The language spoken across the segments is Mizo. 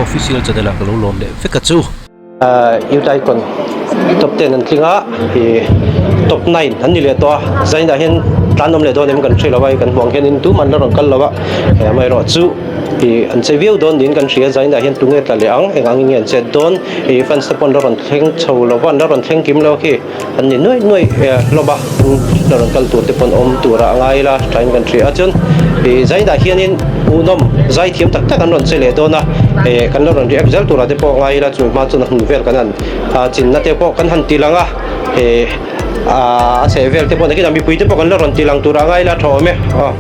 Official channel ah ka lo lawm leh vek a chu. Youth Icon top ten an tling a, ih top nine an ni leh tawh a, zainah hian tlan awm leh dawn em kan hre lo a, hei kan hmuh ang hianin tumah an la rawn kal lo a, amaherawhchu ih an che viau dawn niin kan hria, zainah hian tunge tla leh ang, eng angin nge an chet dawn, ih fans te pawh an la rawn thleng chho lo va, an la rawn thleng kim lo khi. An ni nuaih nuaih hlawm a, la rawn kal tur te pawn awm tura a ngai ila tain kan hria a, chuan ih zainah hianin unawm zai thiam tak tak an rawn che leh dawn a, ih kan la rawn react zel turah te pawh a ngai ila chumi hma chuan a hmun vel kan han chinna te pawh kan han ti lang a, ih a chheh vel te pawh nakinah mipui te pawh kan la rawn ti lang turah a ngai ila tha awm e aw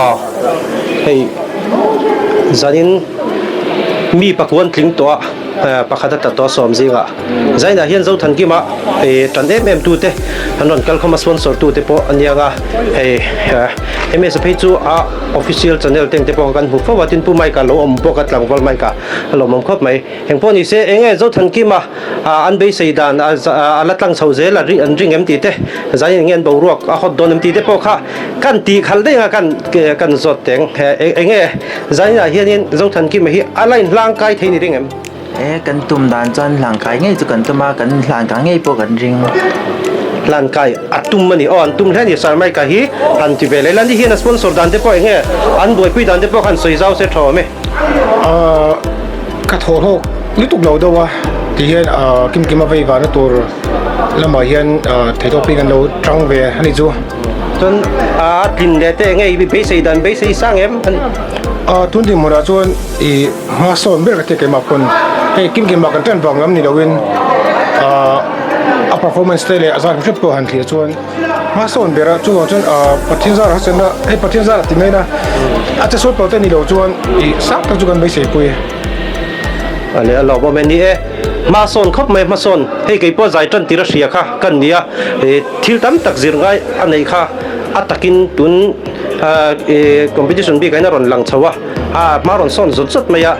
aw hei zanin mi pakuan tling tawh a. Pakhat a tla tawh a sawm zingah Zainah hian Zothankima hei tan em em tute an rawn kal khawm a sponsor tute pawh a niang a hei hemi phei chu a official channel te te pawh kan hmu fo a tin Pu Mike-a lo awm bawk a tlangval Mike-a a lawmawm khawp mai engpawh ni se eng nge Zothankima an beisei dan a la tlang chho zel a an ring em tih te Zain eng nge an boruak a hawt dawn em tih te pawh kha kan tih khalh daih ang a kan kan zawt teng eng nge Zainah hianin Zothankima hi a la inhlangkai thei ni ring em? E, kan tum dan chuan hlangkai ngei chu kan tum a, kan hlangkai ngei pawh kan ring. Hlangkai a tum a ni. Aw, an tum hle a ni. Sir Mike-a hi han ti ve leh la. Ni hian a sponsor dan te pawh eng nge an buaipui dan te pawh khan sawi zau se tha awm e. Ka thaw hlawk lutuk lo deuh a, ti hian Kimkima vei vahna tur lamah hian theihtawpin an lo tang ve a ni chu. Chuan a tlin leh te enge i beisei dan beisei sang em a ni? A tun dinhmunah chuan i hma sawn ber ka ti a keimah pawn hei kim kimah kan ṭan vang lam ni loin a performance te leh a zat hrep pawh han thlir chuan hma sawn ber a chuvang chuan Pathian zar hasen a hei Pathian zar a ti mai na a che sawn pawh te ni lo chuan i sang tak chu kan beisei pui. A leh a lawmawm e ni e. Hmasawn khawp mai hmasawn hei kei pawh zai tan tir a hria kha kan ni a he thil tam tak zir ngai a neih kha a takin tun competition bik ah hian a rawn lang chho a a hma rawn sawn zawt zawt mai a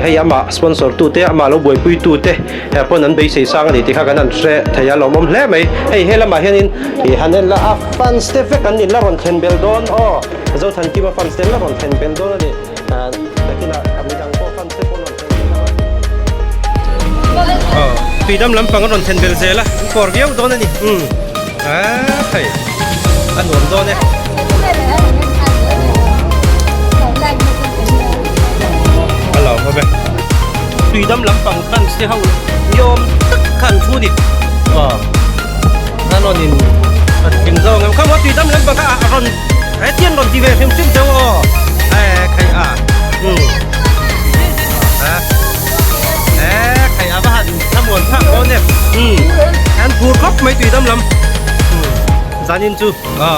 hei amah sponsor tu te amah lo buaipui tu te pawn an beisei sang a ni tih kha kan han hre thei a lawmawm hle mai hei he lamah hianin ih han en la a fans te vek an in la rawn thlen bel dawn aw Zothankima fans te an la rawn thlen bel dawn a ni. Tuidam lampang a rawn thlen bel zel a, an kawr viau dawn a ni. Umm hei a nuam dawn e. A lo awm e. Tuidam lampang fans te ho ni awm tak kha an thu a ni. Aw an rawn in an tling zawng em kha maw tuidam lampang kha a rawn He tian rawn ti ve hrim hrim deuh aw e khai a um e khai a va han thlamuan thlak dawn em um an phur khawp mai tui dam lam zanin chu a.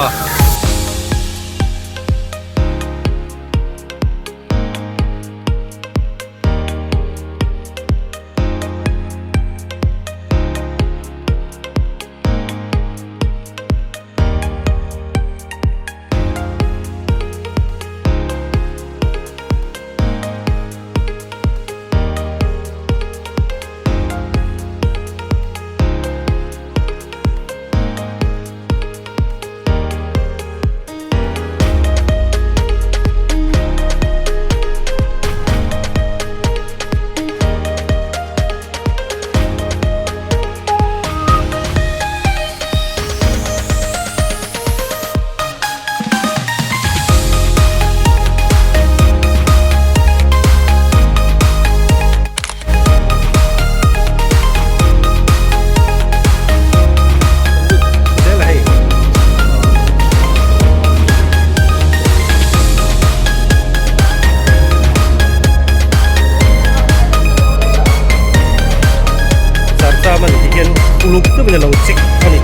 Sarcham a ni tih hian uluk deuhin a lo chik a ni.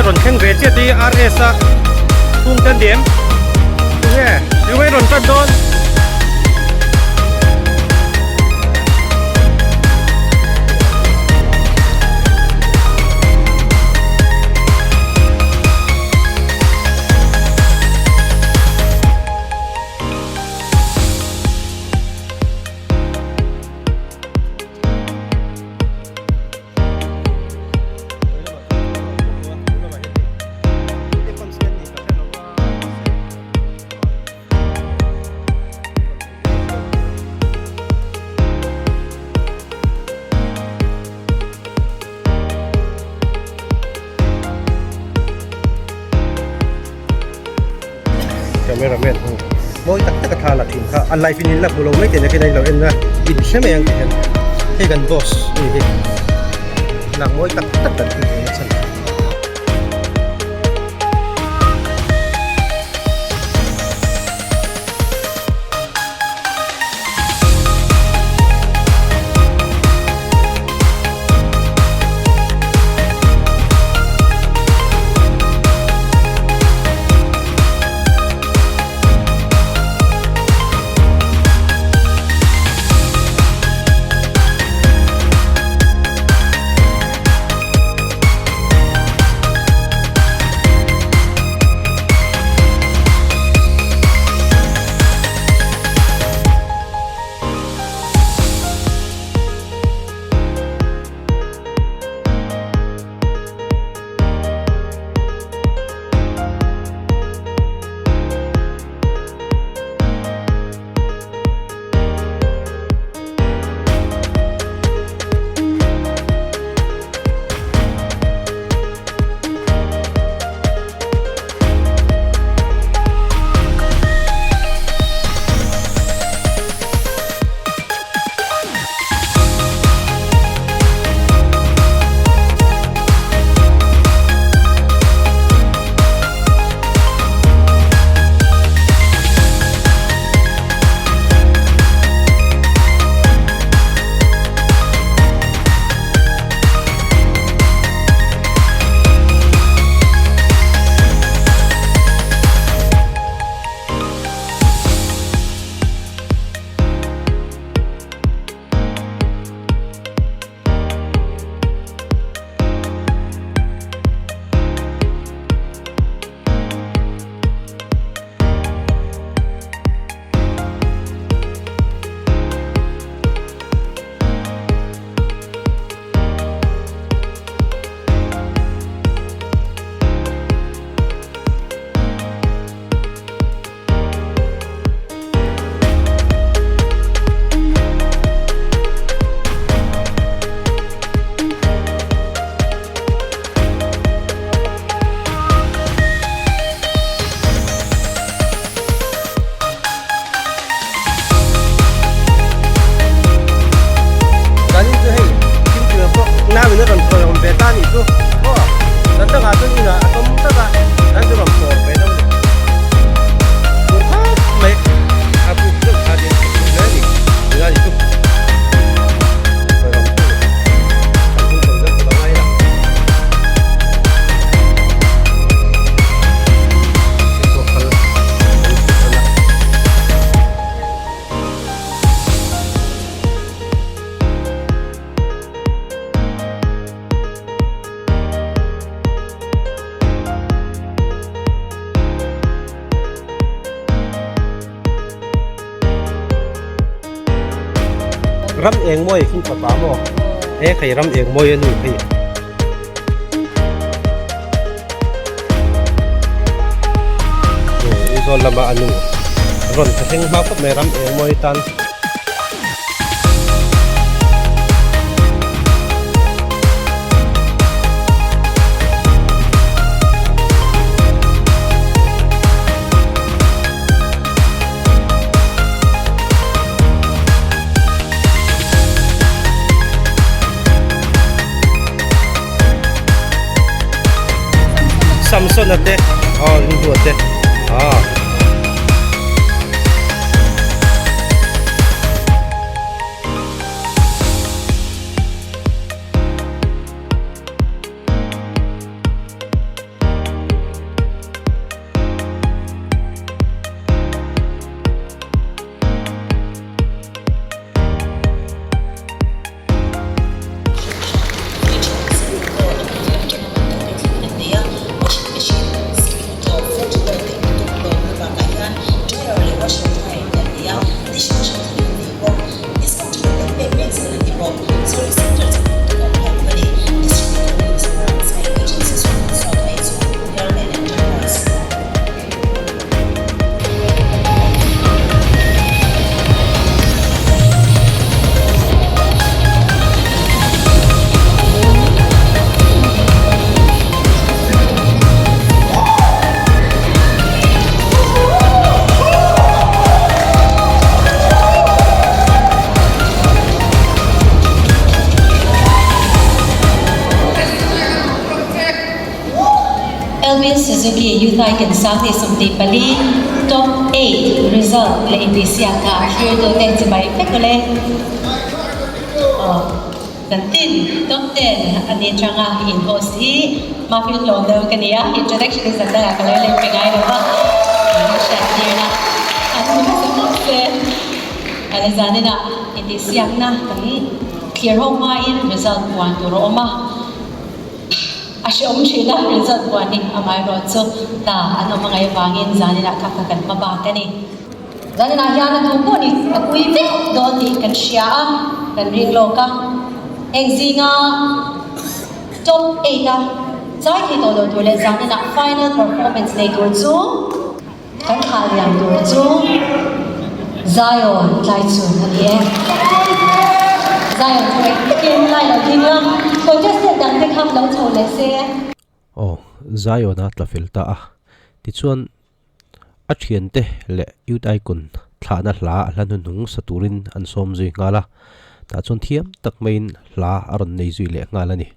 rawn thleng ve chiah te hi RS a chhungte an ni em? Tunge tunge rawn tan dawn? Cameraman ho mawi tak tak a thla la thin kha a live in in la hmu lo mai tih nakin a in lo en a in hre mai ang tih hian hei kan boss a ni hei lak mawi tak tak kan tih theih na chhan. Zanin chu hei Kimkima pawh nauin a rawn thawi awm ve ta anih chu aw zan dangah chuan inah a tawm tlat a zan chu rawn pawr ve deuh a ni. Phur khawp mai a buk deuh kha nia a phur hle a ni tunah ni chu thawi awm tu kan tum chho zel tur a ngai la. Hei pawh kal kan tum tan a. Ram eng mawi khin fapa maw? E khai ram eng mawi a nu hei. Aizawl lama a nu rawn thleng hma khawp mai ram eng mawi tan. Samson ate aw Rindu ate ah. Elvis Suzuki Youth Icon 2024 Top 8 result leh intihsiakna a thlir tute chibai vek ule. Aw. Kan tin top ten a ni atanga in host hi Mafil hlawm deuh ka ni a, introduction hi zan dangah ka lo lem pe ngai lo va, hriat tirna an hmu nasa bawk se. Ala zaninah intihsiakna kan thlir ho hmain result puan tur a awm a, a hreawm thin a result puan hi amaherawhchu hna an awm angai avangin zaninah kha kha kan hma bak a ni. Zaninah hian a duh pawh ni a pui vek dawn tih kan hria a, kan ring lawk a. Heng zinga top eight a chai thei tawh lo tur leh zaninah final performance nei tur chu kan thlah liam tur chu Zion Tlaichhun a ni e. Zion chu reng takin lai lo ding la, contestant dangte kha lo chho leh se. Aw, Zion a tla fel ta a, tichuan A thiante leh Youth Icon thlahna hla a hla hnuhnung sa turin an sawm zui nghal a, tah chuan thiam tak maiin hla a rawn nei zui leh nghal a ni.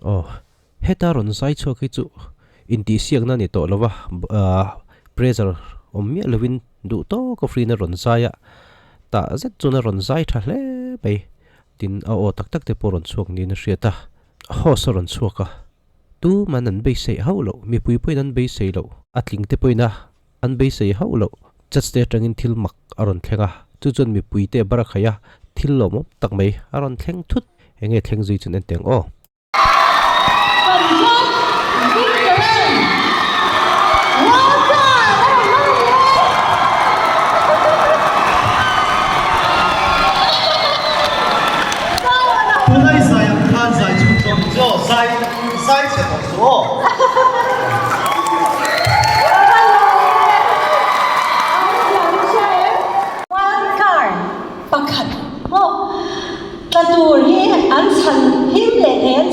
Aw, heta rawn zai chhuak hi chu intihsiakna a ni tawh lo va, ahh pressure awm miah lovin duh tawk a free na rawn zai a, tah zet chuan a rawn zai tha hle mai. Tin, a aw tak tak te pawh rawn chhuak niin a hriat a, host a rawn chhuak a, tuman an beisei hauh loh, mipui pawhin an beisei loh, a tling te pawhin a an beisei hauh loh, judge te atangin thil mak a rawn thleng a, chu chuan mipui te a bar a khaih a, thil lawmawm tak mai a rawn thleng thut, enge thleng zui chuan en teng aw. Tunai zai ang khan zai chhun zawm chu aw, zai zai chhe tawh suh aw. Pakhat maw? Tla tur hi an chhan him leh thei a.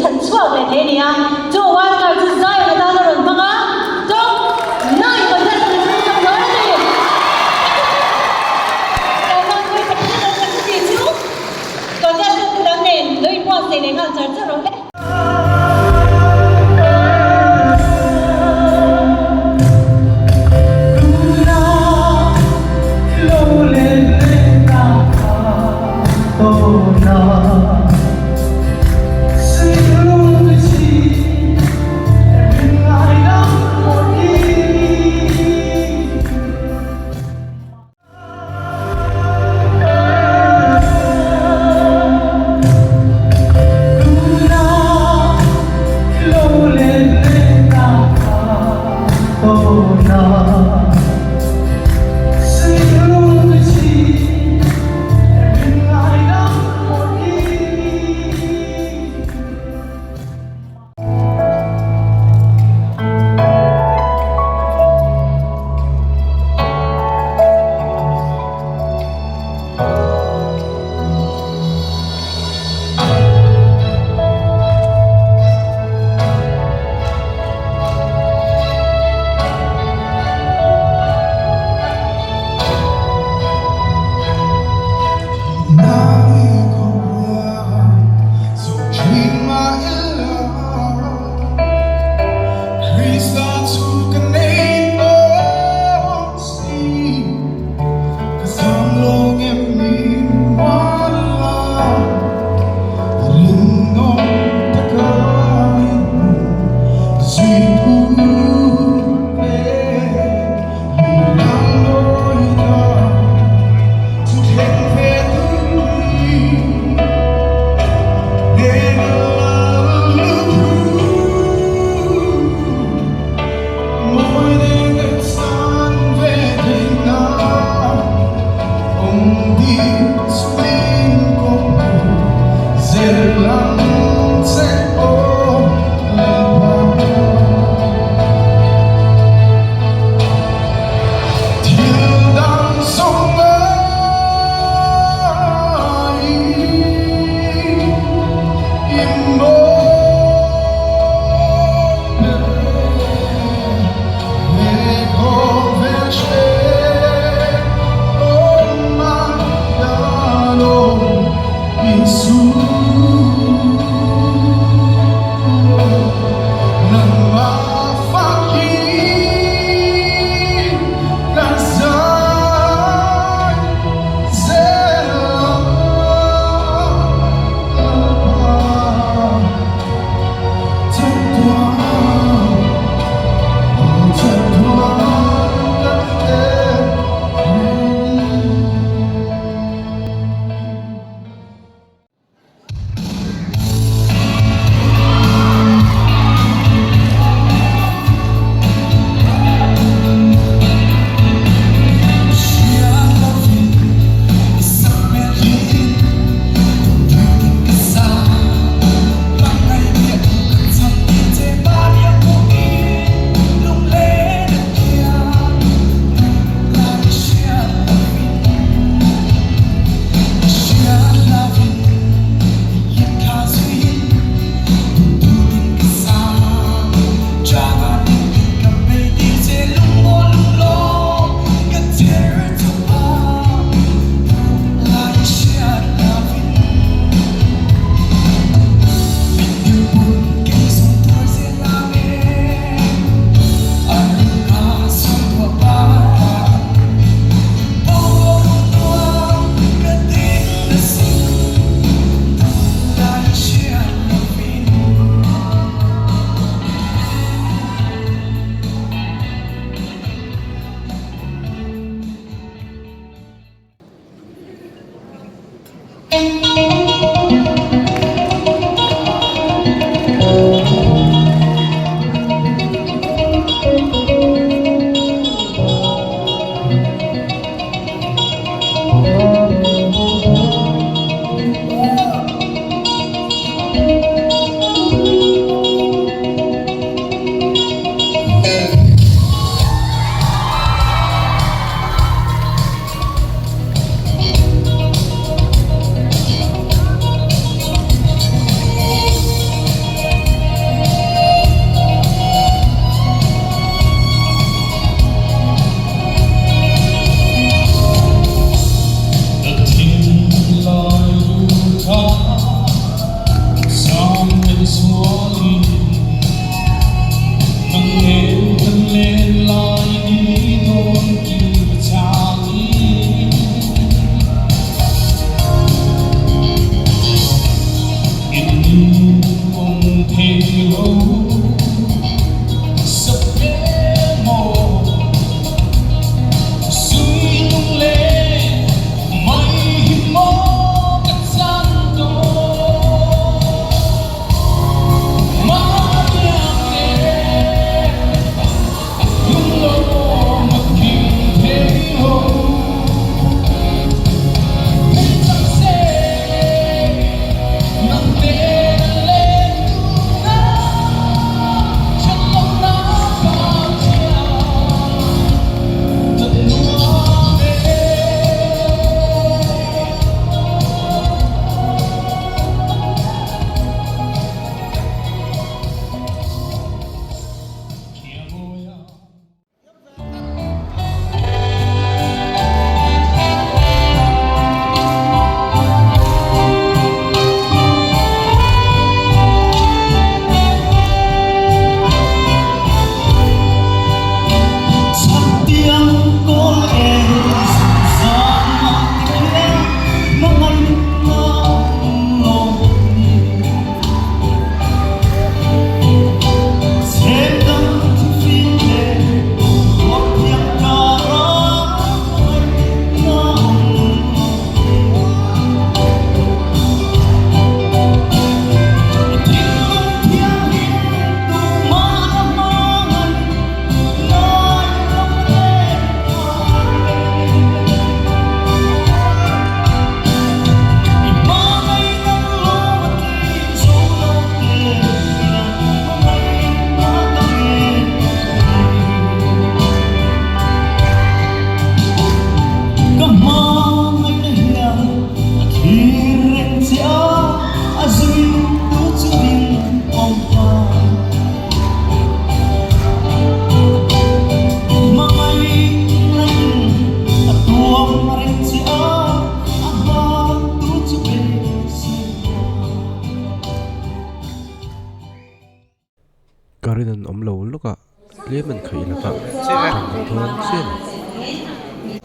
tlem an khaihlak a tan an dawn chiah a ni.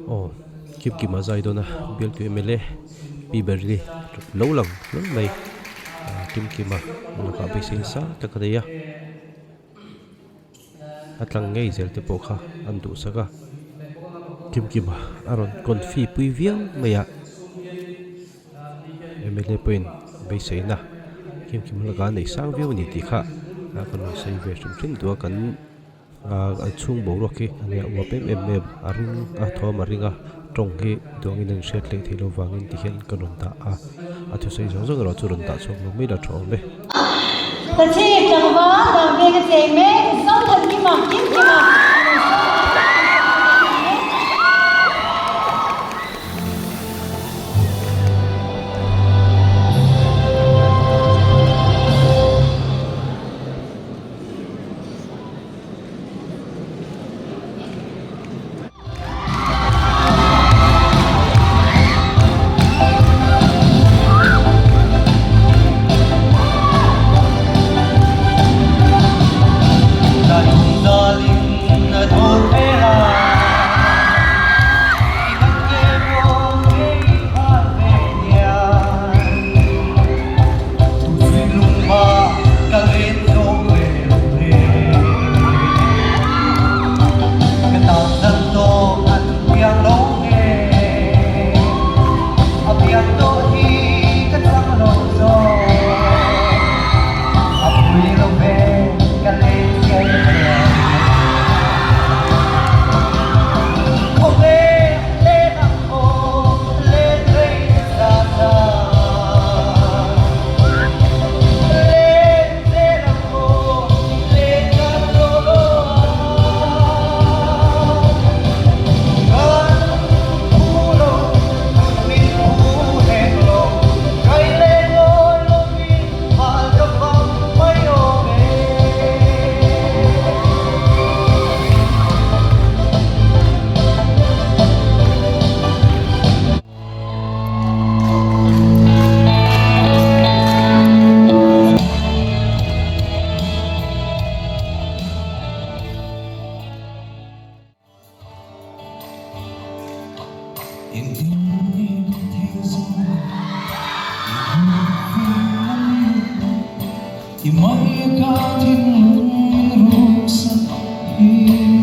Aw kim kim a zai dawn a bialtu mla pi berli lo lang hlawm mai kim kim a lakah beisei sang tak a nei a a tlang ngei zel te pawh kha an duhsak a kim kim a a rawn confi pui viau mai a. Mla pawhin beiseina kim kim laka nei sang viau a ni tih kha a kan rawn sawi ve hrim hrim duh a kan ahh chhung boruak hi a nia uap em em mai a ring a thawm a ring a tawng hi duangin a inhriat hleih theih loh vangin ti hian ka rawn dah a a thusawi zawng zawng erawh chu rawn dah chhuak lo mai la tha awm e. Tachhip tlangval dang veng a cheng mek Zothankima Kimkima a rawn sawi mek.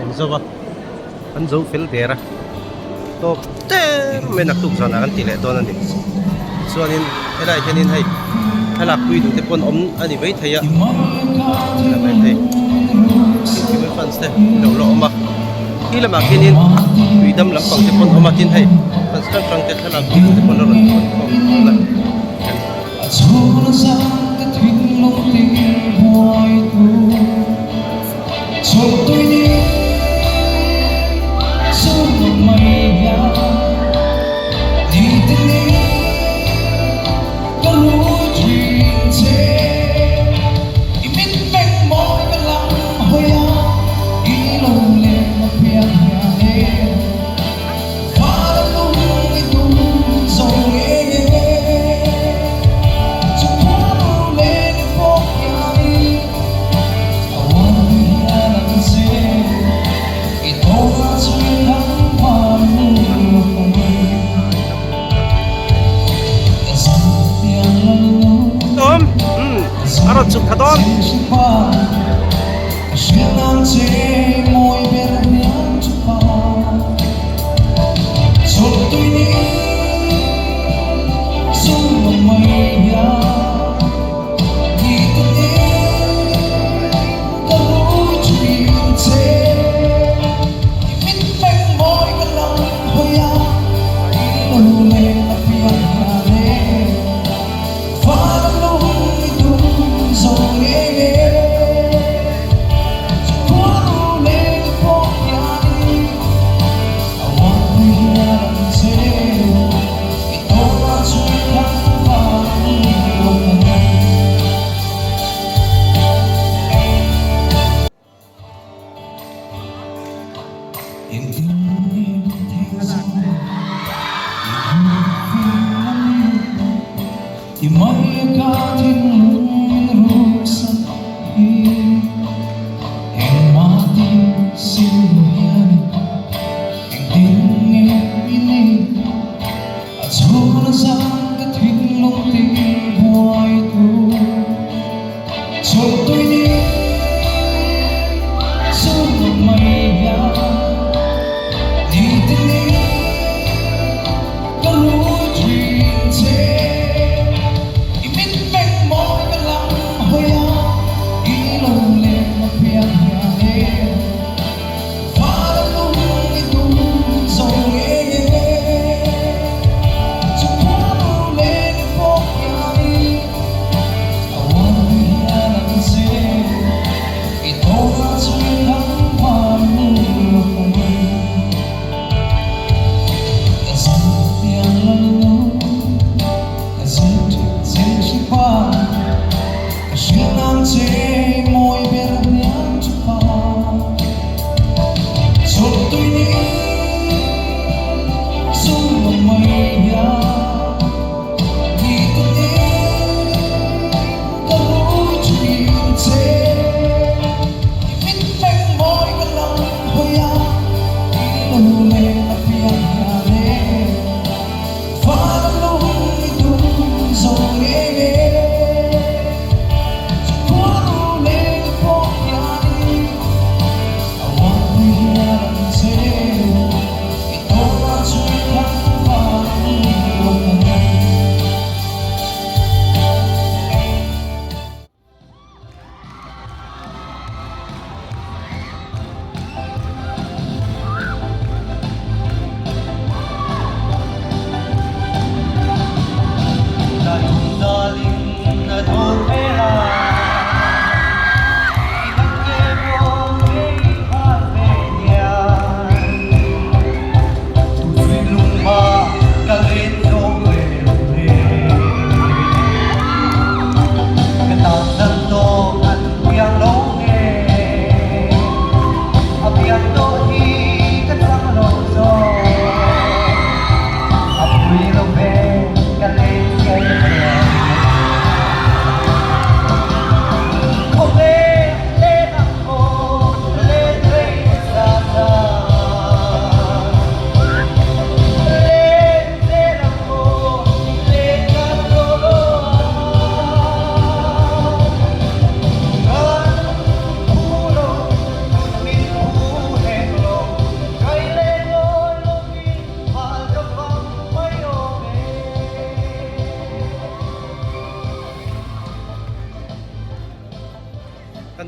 An zo a an zo fel der a tawp der mai naktuk zanah kan ti leh dawn a ni chuanin helaiah hianin hei thlalak pui duh te pawn awm a ni maithei a a ni maithei. fans te an lo la awm a khi lamah khianin tui dam lampang te pawn a awm a tin hei fans hrang hrang te thlalak dil te pawn a rawn thawn khawm bawk a. Awm a rawn chhuk tha dawn.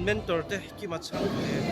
Mentor te Kima chhang ve.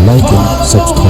Like and subscribe.